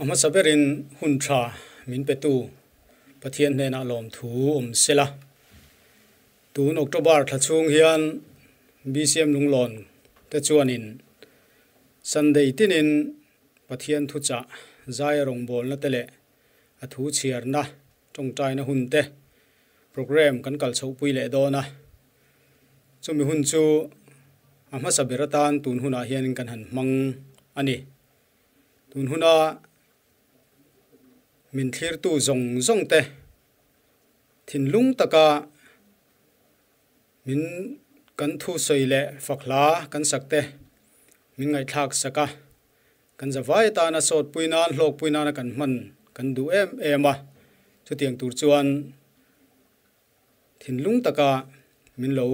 hmasa berin hun tha min petu Pathian hnenah lawmthu awm sela. Tun October thla chhung hian BCM Lunglawn te chuanin Sunday tinin Pathian thuchah zai rawngbawlna te leh a thu chhiarna tawngtaina hun te program kan kal chhohpui leh dawn a. Chumi hun chu a hmasa ber atan tun hunah hianin kan han hmang a ni. Tun huna min thlirtu zawng zawng te thinlung taka min kan thu sawi leh fak hla kan sak te min ngaihthlak sak a, kan zavai atana sawtpui nan hlawkpui nana kan hman kan duh em em a, chutiang tur chuan thinlung taka min lo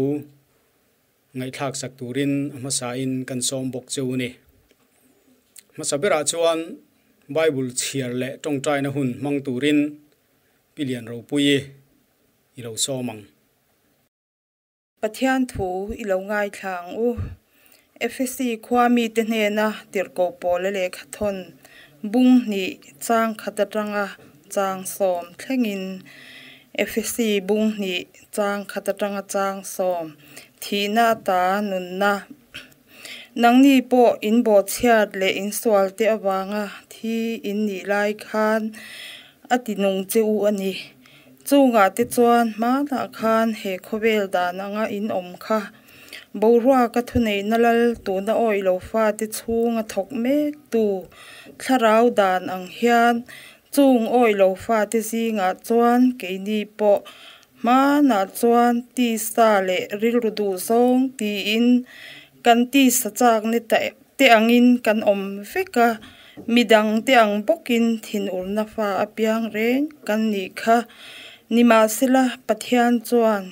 ngaihthlak sak turin a hmasain kan sawm bawk cheu a ni. Hmasa berah chuan Bible chhiar leh tawngtaina hun hmang turin Pi Lian Ropuii i lo sawm ang. Pathian thu i lo ngaithla ang u. Efesi khua mite hnena tirhkoh pawla lehkha thawn bung hnih chang khat atanga chang sawm thlengin Efesi bung hnih chang khat atanga chang sawm thihna ata nunna Nangni pawh in bawhchhiat leh in sual te avanga thi in nih lai khan a ti nung che u a ni. Chungah te chuan hmanah khan he khawvel dan anga in awm kha. Boruaka thuneihna lal tuna awih lo fate chhunga thawk mek tu thlarau dan ang hian chung awih lo fate zingah chuan keini pawh hmanah chuan tisa leh rilru duh zawng tiin kan tisa chak ni te angin kan awm vek a, midang te ang bawkin thinurna fa apiang reng kan nih kha. Nimahsela Pathian chuan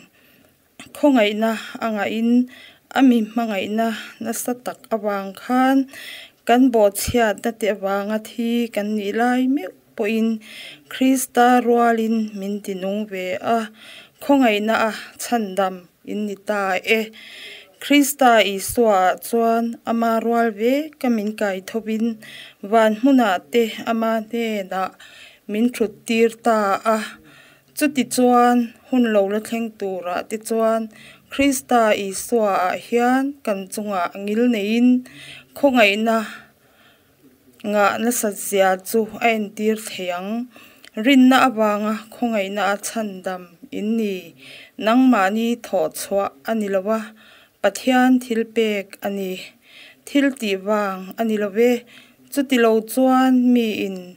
Khawngaihna a ngahin a mi hmangaihna nasa tak avang khan kan bawhchhiatna te avanga thi kan nih lai meuh pawhin Krista rualin min ti nung ve a, khawngaihna a chhandam in ni ta e. Krista Isua ah chuan ama rual ve ka min kai thovin van hmunah te ama hnenah min thut tir ta a. Chutichuan, hun lo la thleng turah te chuan Krista Isua ah hian kan chungah ngil neiin khawngaihna ngah nasat zia chu a entir thei ang. Rinna avanga khawngaihna a chhandam in ni. Nangmahni thawh chhuah a ni lo a, Pathian thil pek a ni. Thil tih vang a ni lo ve. Chuti lo chuan miin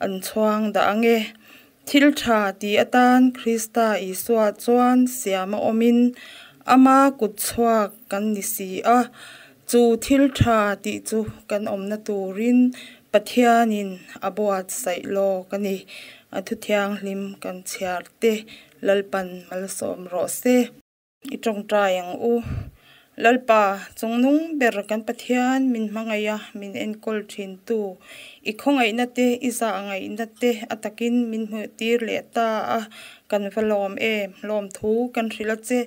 an chhuang dah ang e. Thil tha ti atan Krista Isua chuan siam a awmin ama kut chhuak kan ni si a, chu thil tha tih chu kan awmna turin Pathianin a buatsaih lawk a ni. A thuthianghlim kan chhiar te Lalpan malsawm rawh se. I tawngtai ang u. Lalpa, chungnung ber kan Pathian min hmangaih a, min enkawl thin tu. I khawngaihna te, i zahngaihna te a takin min hmuhtir leh ta a, kan va lawm em? Lawmthu kan hrilh a che.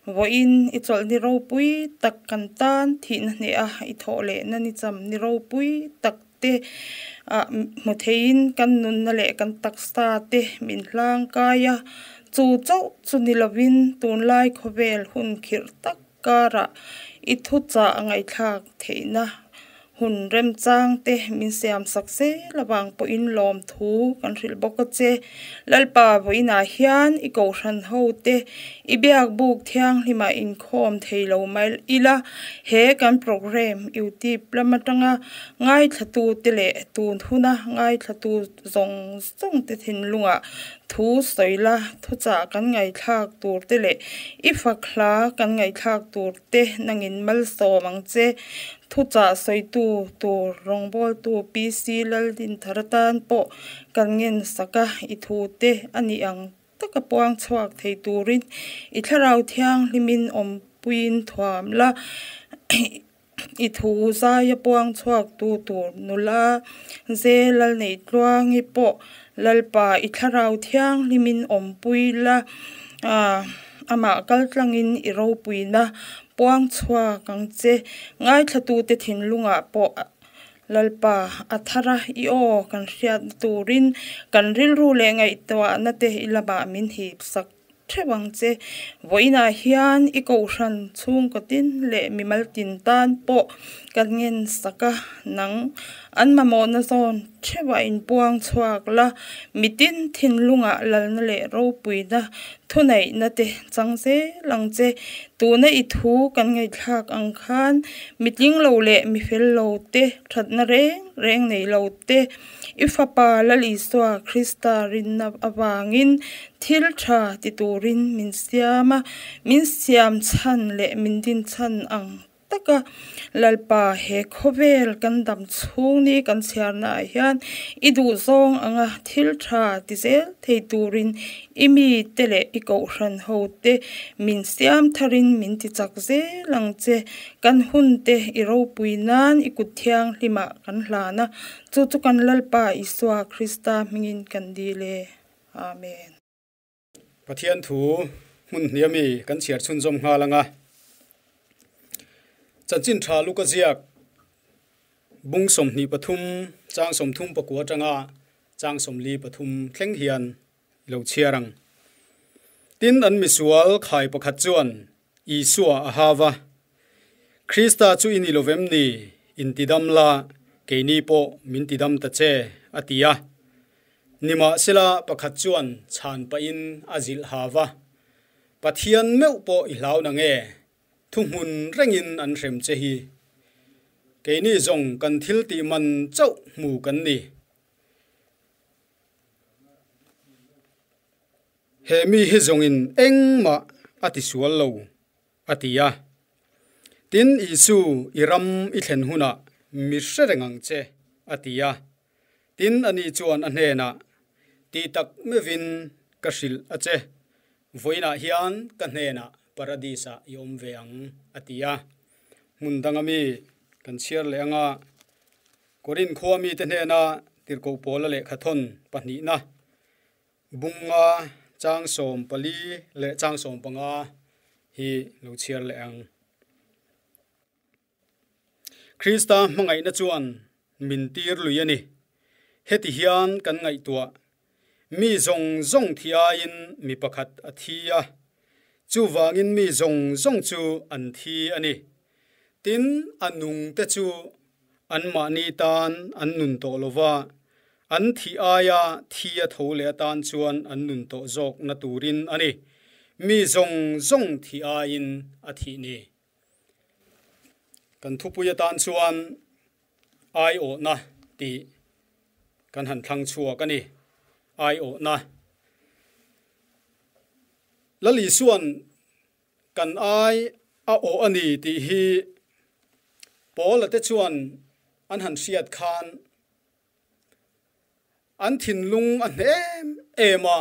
Vawiin i chawlh ni ropui tak kan tan thihna hneh a, i thawh lehna ni cham ni ropui tak te ah hmu theiin kan nunna leh kan taksa te min hlang kai a, chu chauh chu ni lovin tunlai khawvel hun khirh tak karah i thuchah ngaihthlak theihna hun remchang te min siam sak zel avang pawhin lawmthu kan hrilh bawk a che. Lalpa vawiinah hian i kohhran ho te i biak buk thianghlimah inkhawm thei lo mai ila he kan programme youtube lam atanga Ngaithlatute leh tun huna ngaithlatu zawng zawng te thinlungah thu sawi la, thuchah kan ngaihthlak tur te leh i fak hla kan ngaihthlak tur te nangin malsawm ang che. Thuchah sawitu tur rawngbawltu PC Laldinthar atan pawh kan ngensak a, i thu te a nih ang taka puang chhuak thei turin i thlarau thianghlimin awmpuiin thuam la. I thu zaia puang chhuak tu tur nula ze Lalneih Tluangi pawh Lalpa i thlarau thianghlimin awmpui la, amah kaltlangin i ropuina puang chhuak ang che. Ngaithlatute thinlungah pawh. Lalpa, a thara i aw kan hriatna turin kan rilru leh ngaihtuahna te i lamah min hip sak theuh ang che. Vawiinah hian i kohhran chhungkaw tin leh mimal tin tan pawh kan ngen sak a, nang an mamawhna zawn theuhah inpuang chhuak la, mitin thinlungah lalna leh ropuina Thuneihna te chang zel ang che. Tuna i thu kan ngaihthlak ang khan mitling lo leh mi fel lo te, thatna reng reng nei lo te, i Fapa Lal Isua Krista rinna avangin thil tha ti turin min siam a, min siam chhan leh min din chhan ang taka Lalpa he khawvel kan dam chhung ni kan chhiarna ah hian i duhzawng anga thil tha ti zel thei turin i mi te leh i kohhran ho te min siam tharin min ti chak zel ang che. Kan hun te i ropui nan i kut thianghlimah kan hlan a, chu chu kan Lalpa Isua Krista hmingin kan dil e. Amen. Pathian thu hmun hniam i kan chhiar chhunzawm nghal ang a. Chanchin tha Luka ziak bung 23 chang 34 atanga chang 43 thleng hian i lo chhiar ang. Tin, an misual khai pakhat chuan Isua a hau va, Krista chu i ni lo vem ni? Intidam la, keini pawh min tidam ta che, a ti a. Nimahsela pakhat chuan chhan pahin a zilh ha va, Pathian meuh pawh i hlau na nge? Thuhmun rengin an hrem che hi. Keini zawng kan thil tih man chauh hmu kan ni. He mi hi zawngin engmah a ti sual lo, a ti a. Tin, Isu i ram i thlen hunah mi hre reng ang che, a ti a. Tin, ani chuan a hnenah, Ti tak meuhin ka hrilh a che, vawiinah hian ka hnenah Paradis-ah i awm ve ang, a ti a. Hmun danga mi kan chhiar leh anga Korin khua mite hnena tirhkoh pawla lehkha thawn pahnihna bunga chang 14 leh chang 15 hi lo chhiar leh ang. Krista hmangaihna chuan min tir lui a ni. Heti hian kan ngaihtuah, Mi zawng zawng thi aiin mi pakhat a thi a, chuvangin mi zawng zawng chu an thi a ni. Tin, a nungte chu anmahni tan an nun tawh lo va, an thih aia thi a tho leh atan chuan an nun tawh zawkna turin a ni. Mi zawng zawng thih aiin a thih ni. Kan thupui atan chuan aiawhna tih kan han thlang chhuak a ni. Aiawhna. Lal Isua'n Kan ai a awh a ni tih hi Paula te chuan an han hriat khan an thinlung a hne em em a,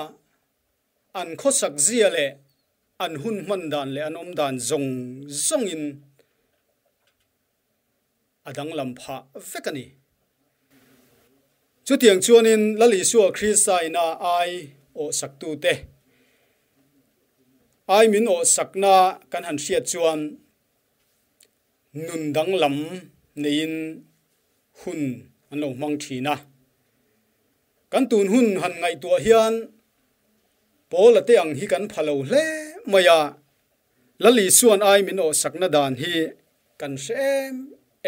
an khawsak zia leh an hun hman dan leh an awm dan zawng zawngin a danglam phah vek a ni. Chutiang chuanin Lal Isua Krista ina ai awhsaktute ai min awhsakna kan han hriat chuan nun danglam neiin hun an lo hmang thin a. Kan tun hun han ngaihtuah hian Paula te ang hi kan pha lo hle mai a, Lal Isua'n ai min awhsakna dan hi kan hre em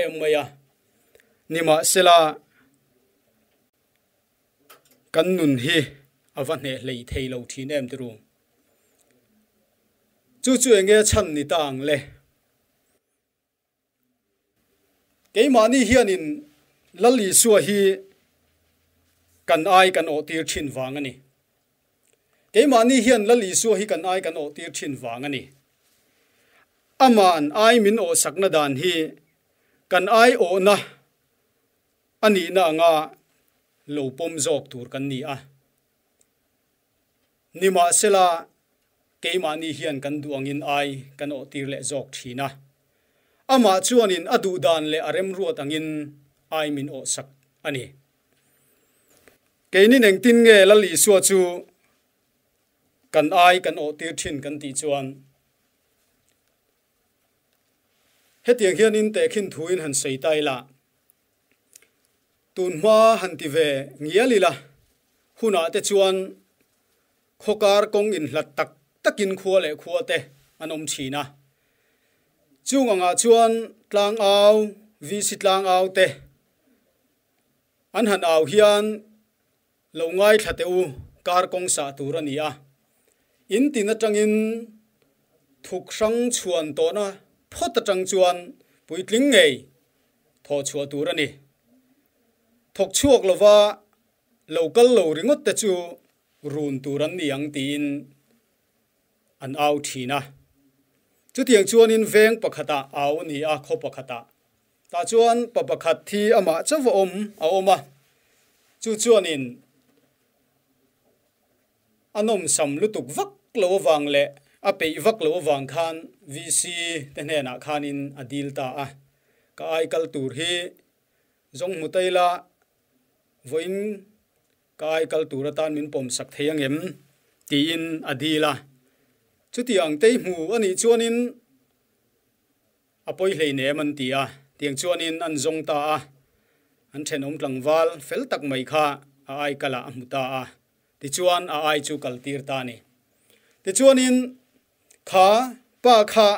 em mai a. Nimahsela, kan nun hi a va hneh hlei thei lo thin em tiru? Chu chu enge chhan ni ta ang le? Keimahni hianin Lal Isua hi kan ai kan awhtir thin vang a ni. Keimahni hian Lal Isua hi kan ai kan awhtir thin vang a ni. Aman ai min awhsakna dan hi kan ai awhna a nihna anga lo pawm zawk tur kan ni a. Nimahsela, keimahni hian kan duh angin ai kan awhtir leh zawk thin a. Amah chuanin a duh dan leh a remruat angin ai min awhsak a ni. Keinin engtin nge Lal Isua chu kan ai kan awhtir thin kan tih chuan, Hetiang hianin tehkhin thuin han sawi ta ila. Tun hma han ti ve ngial ila, hunah te chuan khawkar kawng inhlat tak takin khua leh khua te an awm thin a. Chung angah chuan tlangau, VC tlangau te an han au hian lo ngaithla teh u, kar kawng sah tur a ni a. In tin atangin thuk hrang chhuan tawhna phawt atang chuan puitling ngei thawh chhuah tur a ni. Thawk chhuak lova lo kal lo ringawt te chu run tur an ni ang tiin an au thin a. Chutiang chuanin veng pakhatah au a ni a, khaw pakhatah. Tah chuan pa pakhat thi amah chauh a awm a awm a, chu chuanin a nawmsam lutuk vak lo avang leh a peih vak lo avang khan VC te hnenah khanin a dil ta a, Ka ai kal tur hi zawng hmu ta ila, vawiin ka ai kal tur atan min pawm sak thei angem? tiin a dil a. Chutiang tei hmu a nih chuanin A pawi hleinem an ti a, tiang chuanin an zawng ta a, an thenawm tlangval fel tak mai kha a ai kalah a hmu ta a, tichuan a ai chu kal tir ta a ni. Tichuanin kha pa kha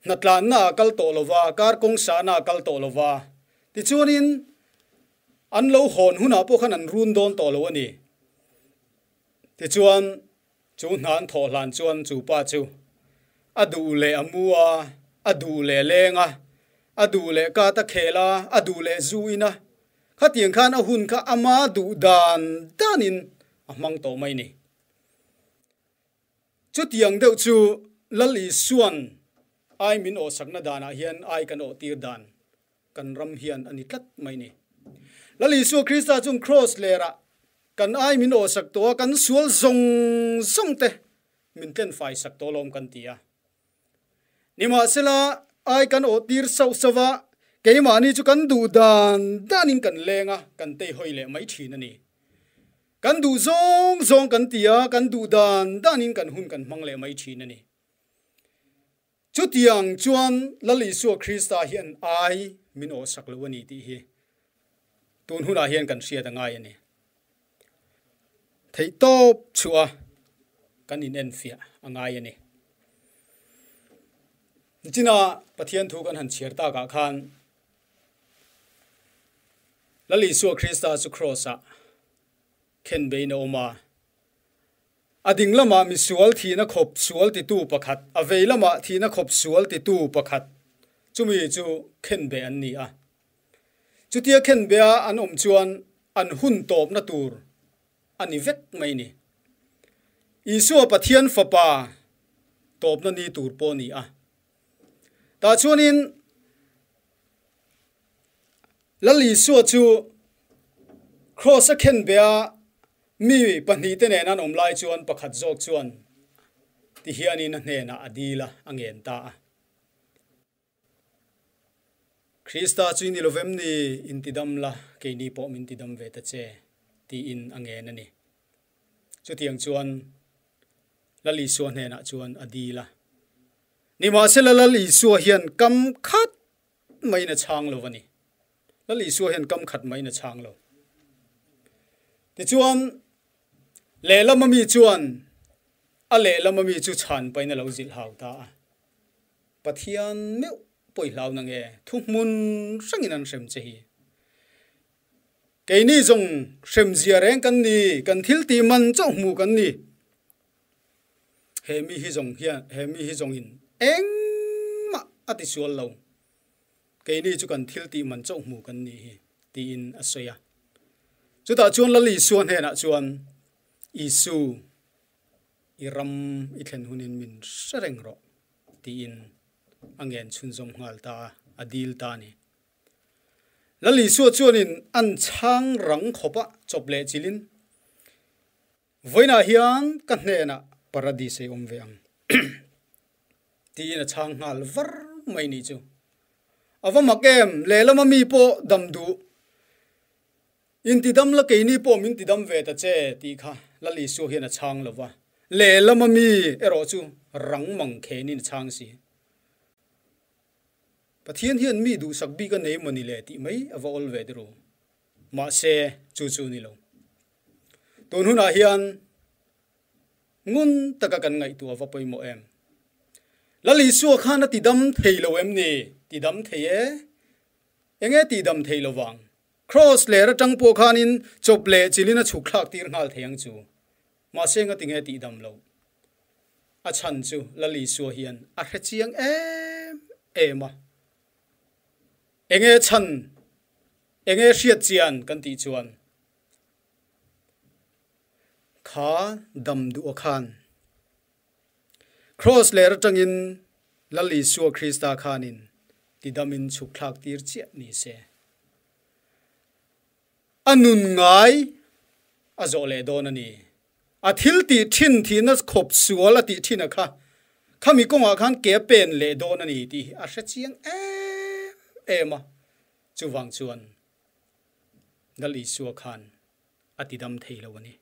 hnatlanna ah kal tawh lova, kar kawng sahna ah kal tawh lova, tichuanin an lo hawn hunah pawh khan an run dawn tawh lo a ni. Tichuan Chu hna an thawh hlan chuan chu pa chu a duh leh a mu a, a duh leh a leng a, a duh leh kat a khel a, a duh leh zu in a. Khatiang khan a hun kha ama duh dan danin a hmang tawh mai ni. Chutiang deuh chu Lal Isua'n ai min awhsakna danah hian ai kan awhtir dan kan ram hian a ni tlat mai ni. Lal Isua Krista chung Kraws lerah kan ai min awhsak tawh a, kan sual zawng zawng te min tlenfai sak tawh alawm kan ti a. Nimahsela, ai kan awhtir sauh sauh a, keimahni chu kan duh dan danin kan leng a, kan teihawi leh mai thin a ni. Kan duh zawng zawng kan ti a, kan duh dan danin kan hun kan hmang leh mai thin a ni. Chutiang chuan Lal Isua Krista hian ai min awhsak lo a ni tih hi tun hunah hian kan hriat a ngai a ni. Theihtawp chhuah a kan inenfiah a ngai a ni. Nichina Pathian thu kan han chhiar takah khan Lal Isua Krista chu Kraws-ah khenbein a awm a. A ding lamah misual thihna khawp sual titu pakhat, a vei lamah thihna khawp sual titu pakhat, chumi chu khenbeh an ni a. Chutia khenbeha an awm chuan an hun tawpna tur a ni vek mai ni. Isua Pathian Fapa tawpna ni tur pawh a ni a. Tah chuanin Lal Isua chu Kraws a khenbeha Mi pahnihte nen an awm lai chuan pakhat zawk chuan ti hianin a hnenah a dil a, a ngen ta a. Krista chu i ni lo vem ni, intidam la, keini pawh min tidam ve ta che, tiin a ngen a ni. Chutiang chuan Lal Isua hnenah chuan a dil a. Nimahsela Lal Isua hian kam khat maiin a chhang lo a ni. Lal Isua hian kam khat maiin a chhang lo. Tichuan, lehlam ami chuan a lehlam ami chu chhan pahin a lo zilh hau ta a. Pathian meuh pawh i hlau na nge, thu hmun hrangin an hrem che hi. Keini zawng hremzia reng kan ni, kan thil tih man chauh hmuh kan ni. He mi hi zawng hian, he mi hi zawngin engmah a ti sual lo. Keini chu kan thil tih man chauh hmu kan nih hi, tiin a sawi a. Chutah chuan Lal Isua hnenah chuan, Isu, i ram i thlen hunin min hre reng rawh, tiin a ngen chhunzawm nghal ta a, a dil ta a ni. Lal Isua chuanin an chhang rang khawp a, chawp leh chilhin, Vawiinah hian ka hnenah paradis ei awm ve ang tiin a chhang nghal var mai nih chu. A va mak em, lehlama mi pawh dam duh. Intidam la keini pawh min tidam ve ta che tih kha Lal Isua hian a chhang lo va, lehlama mi erawh chu rang mang khenin a chhang si. Pathian hian mi duhsak bik a nei mawni le tih mai a va awl ve deuh. Mahse, chu chu ni lo. Tun hunah hian ngun taka kan ngaihtuah va pawimawh em? Lal Isua khan a tidam thei lo em ni? Tidam thei e. Enge tidam thei lo vang? Kraws ler atang pawh khanin chawp leh chilin a chhuk thlak tir nghal thei ang chu. Mahse ngatinge tihdam loh? A chhan chu Lal Isua hian a hre chiang em em a. Enge chhan, enge hriat chian kan tih chuan kha dam duh a khan Kraws ler atangin Lal Isua Krista khanin tidamin chhuk thlak tir chiah ni se. A nun ngai a zawh leh dawn a ni. A thil tih thin thihna khawp sual a tih thin a kha, khami kawngah khan ke a pen leh dawn a ni tih hi a hre chiang em em a. Chuvang chuan Lal Isua khan a tidam thei lo a ni.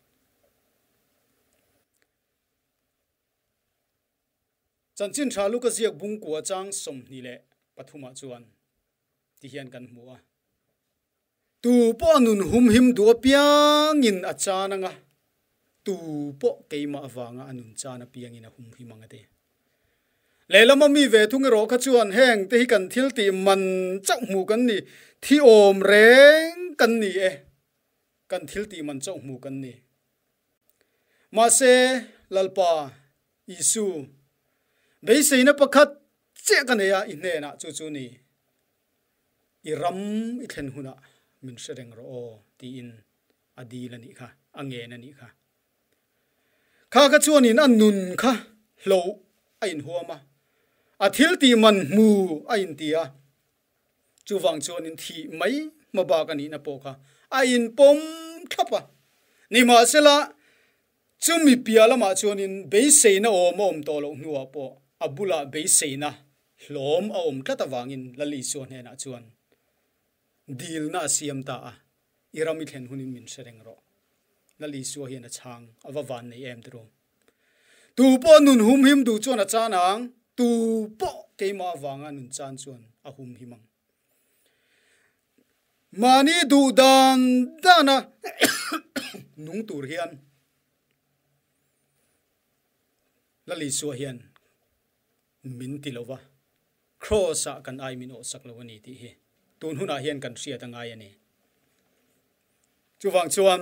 Chanchin tha Luka ziak bungkua chang 23 ah chuan ti hian kan hmu a. Tu pawh a nun humhim duh apiangin a chan anga, tu pawh keimah avanga a nun chan apiangin a humhim ang a ti. Lehlama mi ve thung erawh kha chuan heng te hi kan thil tih man chauh hmuh kan ni, thi awm reng kan ni e, kan thil tih man chauh hmuh kan ni. Mahse, Lalpa, Isu, beiseina pakhat chiah ka nei a i hnenah chu chu ni. I ram i thlen hunah min hre reng rawh aw tiin a dil a nih kha, a ngen a nih kha. Kha kha chuanin a nun kha hloh a inhuam a, a thil tih man hmu a inti a, chuvang chuanin thih mai hma bak a nihna pawh kha a inpawm thlap a. Nimahsela, chumi piah lamah chuanin beiseina awm a awm tawh loh hnuah pawh a bulah beiseina Hlawm a awm tlat avangin Lal Isua hnenah chuan dilna a siam ta a, I ram i thlen hunin min hre reng rawh. Lal Isua hian a chhang, a va van nei em tiraw? Tu pawh nun humhim duh chuan a chan ang, tu pawh keimah avanga nun chan chuan a humhim ang. Mahni duh dan dana nung tur hian Lal Isua hian Min ti lo va, Kraws-ah kan ai min awhsak lo a ni tih hi tun hunah hian kan hriat a ngai a ni. Chuvang chuan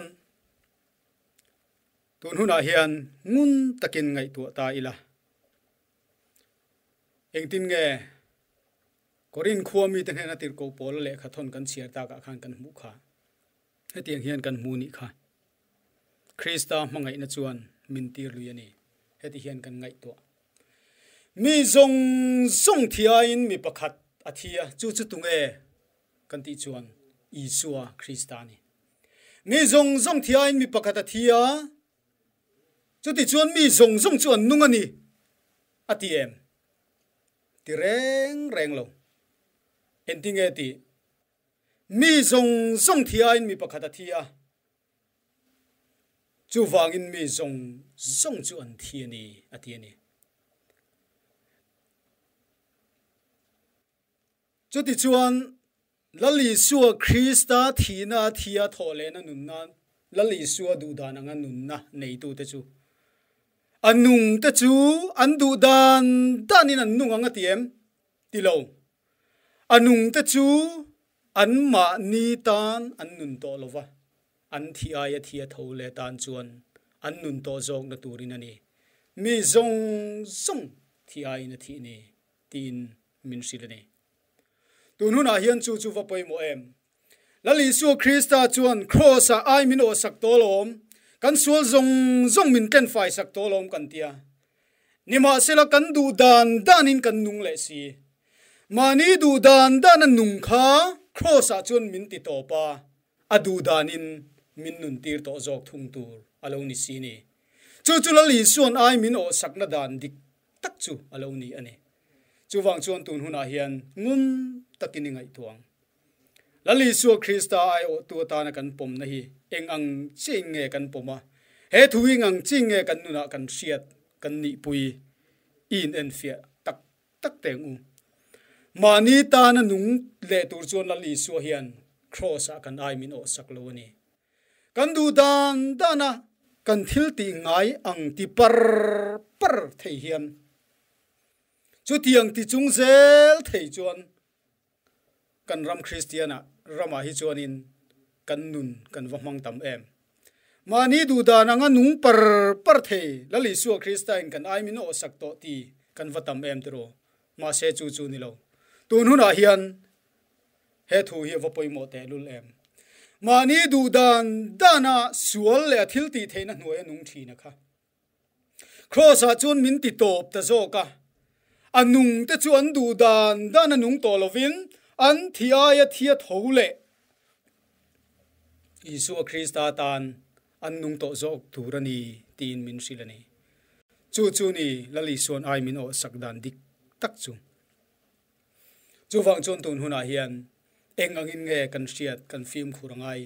tun hunah hian ngun takin ngaihtuah ta ila. Engtin nge Korin khua mite hnena tirhkoh pawla lehkha thawn kan chhiar takah khan kan hmuh kha? Hetiang hian kan hmu nih kha. Krista hmangaihna chuan min tir lui a ni. Heti hian kan ngaihtuah. Mi zawng zawng thiaiin mi pakhat a thi a, chu chu tunge kan tih chuan Isua Krista a ni. Mi zawng zawng thiaiin mi pakhat a thi a, chuti chuan mi zawng zawng chu an nung a ni a ti em? Ti reng reng lo. Engtinge tih? Mi zawng zawng thiain mi pakhat a thi a, chuvangin mi zawng zawng chu an thi a ni, a ti a ni. Chutichuan, Lal Isua Krista thihna a thi a thawh lehna nunna, Lal Isua duhdan anga nunna neitute chu a nungte chu an duhdan danin an nung ang a ti em? Ti lo. A nungte chu anmahni tan an nun tawh lo va, an thi aia thi a tho leh tan chuan an nun tawh zawkna turin a ni. Mi zawng zawng thi aiin a thih ni, tiin min hrilh a ni. Tun hunah hian chu chu va pawimawh em? Lal Isua Krista chuan Kraws-ah ai min awhsak tawh alawm, kan sual zawng zawng min tlenfaisak tawh alawm kan tia. Nimahsela kan duh dan danin kan nung leh si. Mahni duh dan dana nung kha Kraws-ah chuan min ti tawp a, a duh danin min nuntir tawh zawk thung tur a lo ni si ni. Chu chu Lal Isua'n ai min awhsakna dan dik tak chu a lo ni a ni. Chuvang chuan tun hunah hian ngun takin i ngaihtuah ang. Lal Isua Krista aiawhtu atana kan pawmna hi eng ang chiin nge kan pawm a, he thu eng ang chiin nge kan nunah kan hriat kan nihpui i inenfiah tak tak teng u. Mahni tana nung leh tur chuan Lal Isua hian. Kraws ah kan ai min awh sak lo a ni. Kan duh dan dan a kan thil tih ngai ang ti par par thei hian chutiang ti chung zel thei chuan kan ram Kristian ah ramah hi chuanin kan nun kan va hmang tam em. Mahni duh dan anga nung par par thei Lal Isua Krista in kan ai min awh sak tawh ti kan va tam em tiraw? Mahse chu chu ni lo. Tun hunah hian He thu hi a va pawimawh tehlul em? Mahni duh dan dana sual leh a thil tih theihna hnuai a nung thin a kha. Kraws-ah chuan min ti tawp ta zawk a. A nung te chu an duh dan dana nung tawh lovin an thi aia thi a tho leh Isua Krista tan an nung tawh zawk tur a ni tiin min hrilh a ni. Chu chu ni Lal Isua'n ai min awhsak dan dik tak chu. Chuvang chuan tun hunah hian eng angin nge kan hriat kan fimkhur a ngai?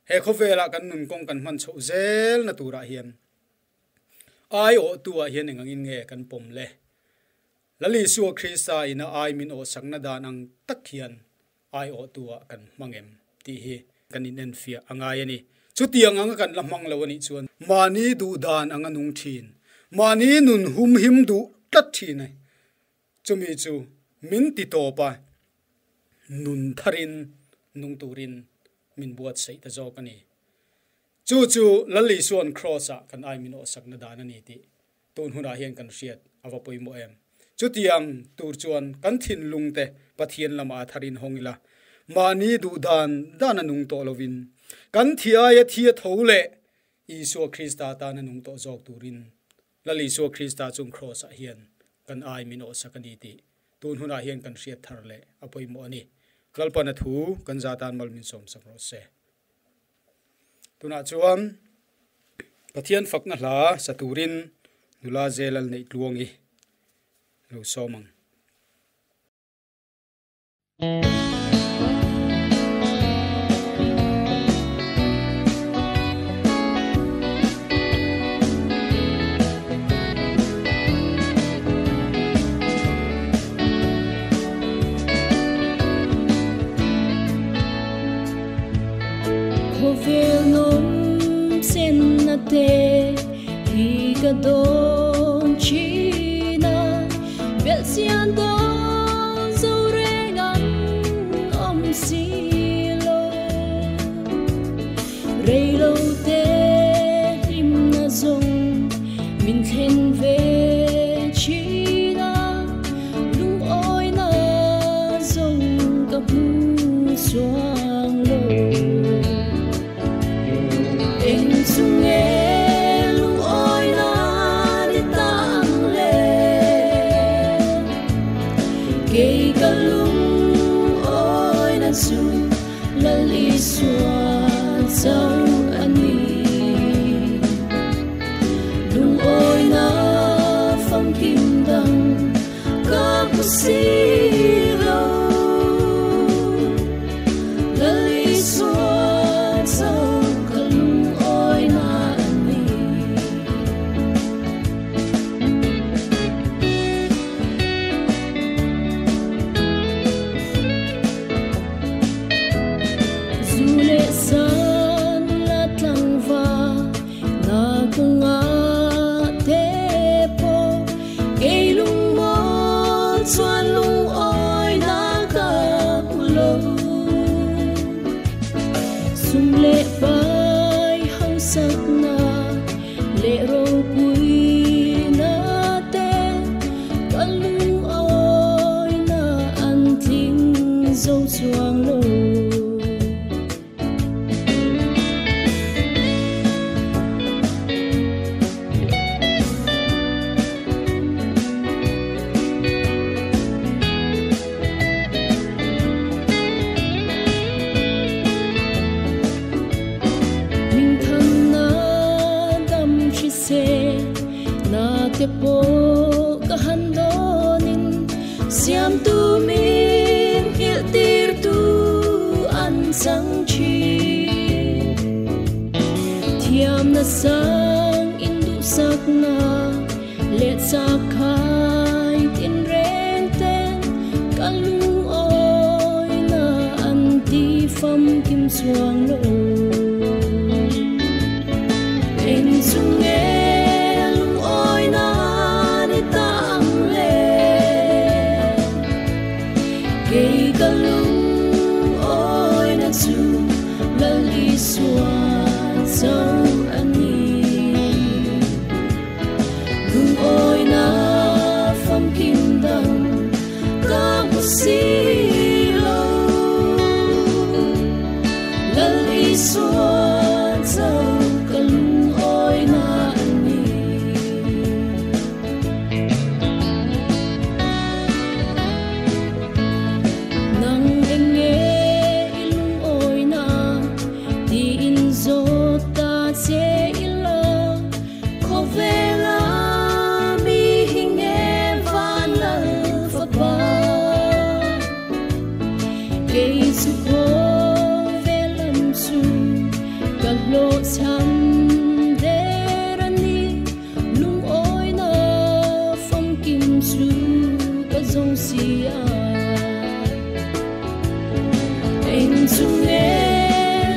He khawvelah kan nun kawng kan hman chhoh zelna turah hian aiawhtu-ah hian eng angin nge kan pawm le? Lal Isua Krista ina ai min awhsakna dan ang tak hian aiawhtu-ah kan hmang em tih hi kan inenfiah a ngai a ni. Chutiang anga kan la hmang lo a nih chuan mahni duh dan anga nung thin, mahni nun humhim duh tlat thin a. Chumi chu min ti tawp a, nun tharin nung turin min buatsaih ta zawk a ni. Chu chu Lal Isua'n Kraws-ah kan ai min awhsakna dan a ni tih tun hunah hian kan hriat a va pawimawh em. Chutiang tur chuan kan thinlungte Pathian lamah a tharin hawng ila, mahni duh dan dan a nung tawh lovin, kan thi aia thi a tho leh Isua Krista tana nung tawh zawk turin Lal Isua Krista chung Kraws-ah hian kan ai min awhsak a ni tih tun hunah hian kan hriat thar leh a pawimawh a ni. Lalpana thu kan za tan mal min sawmsak rawh se. Tunah chuan Pathian fakna hla sa turin nula Zelal Neihtluangi lo sawm ang. Khawvel nawm senna te hi ka dawn thin a, belhchian dawn zo reng an awm si lo. Rei lo te hlimna zawng min thlen ve thin a, lungawina zawng ka hmu chuang lo. Eng chu nge lungawina ni ta ang le? Kei ka lungawina chu Lal Isua chauh a ni. Lungawina famkim dang ka hmu si lo. Lal Isua chauh ka lungawina a ni. Zu leh san la tlangva na ka nga te pawh kei lungmawl chuan lungawi na ka hmu lo. Sum leh pai hausak na leh ropui na te ka lungawi na an tling zo chuang lo. Min than na dam hri se na te pawh ka han dawnin siam tu min nghilh tir tu an chang thin. Thiam na sang in duhsak na leh chak khai tin reng ten ka lungawi na an ti fam chuang lo. Eng chu nge lungawi na ni ta ang le? Kei ka lungawi na chu Lal Isua chauh a ni. Lungawi na famkim dang ka hmu si lo. Lal Isua chauh ka lungawi na a ni. Nang eng nge i lungawi na tiin zawt ta che ila, khawvela mi hi nge van lal fapa. Kei chu khawvel lam chu ka hlawhchham der a ni, lungawi na famkim chu ka zawng si a. Eng chu nge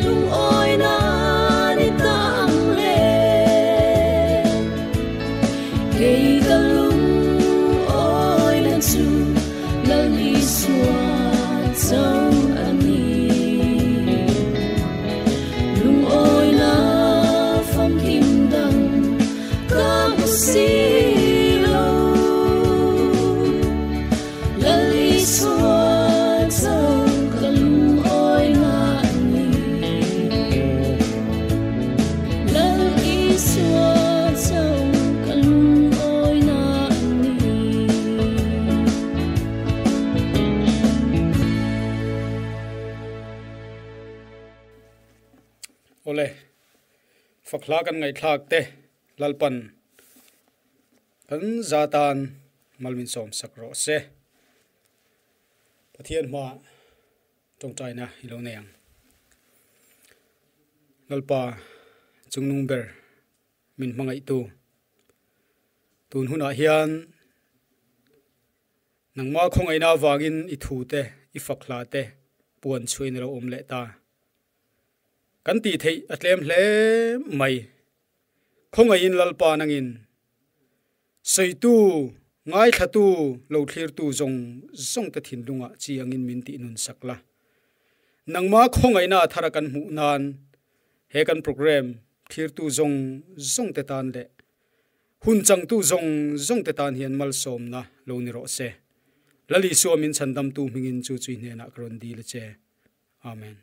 lungawi na ni ta ang le? Kei ka lungawi na chu Lal Isua chauh a ni. Lungawi na famkim dang ka hmu si lo. Lal Isua chauh ka lungawi na a ni. Lal Isua chauh ka lungawi na a ni. Awle, fakhla kan ngaihthlak te Lalpan kan zatan malmin sawm sak rawh se. Pathian hma tawngtaina i lo nei ang. Lalpa chungnung ber min hmangaihtu tun hunah hian nangmah khawngaihna avangin i thu te i fakhla te puan chhuahin a lo awm leh ta. Kan tih theih a tlem hle mai. Khawngaihin Lalpa nangin sawitu, ngaithlatu, lo thlirtu zawng zawng te thinlungah chi angin min tih nun sak la. Nangmah khawngaihna a thara kan hmuh nan he kan program thlirtu zawng zawng te tan leh hun changtu zawng zawng te tan hian malsawmna lo ni rawh se. Lal Isua min chhandamtu hmingin chu chui hnenah ka rawn dil a che. Amen.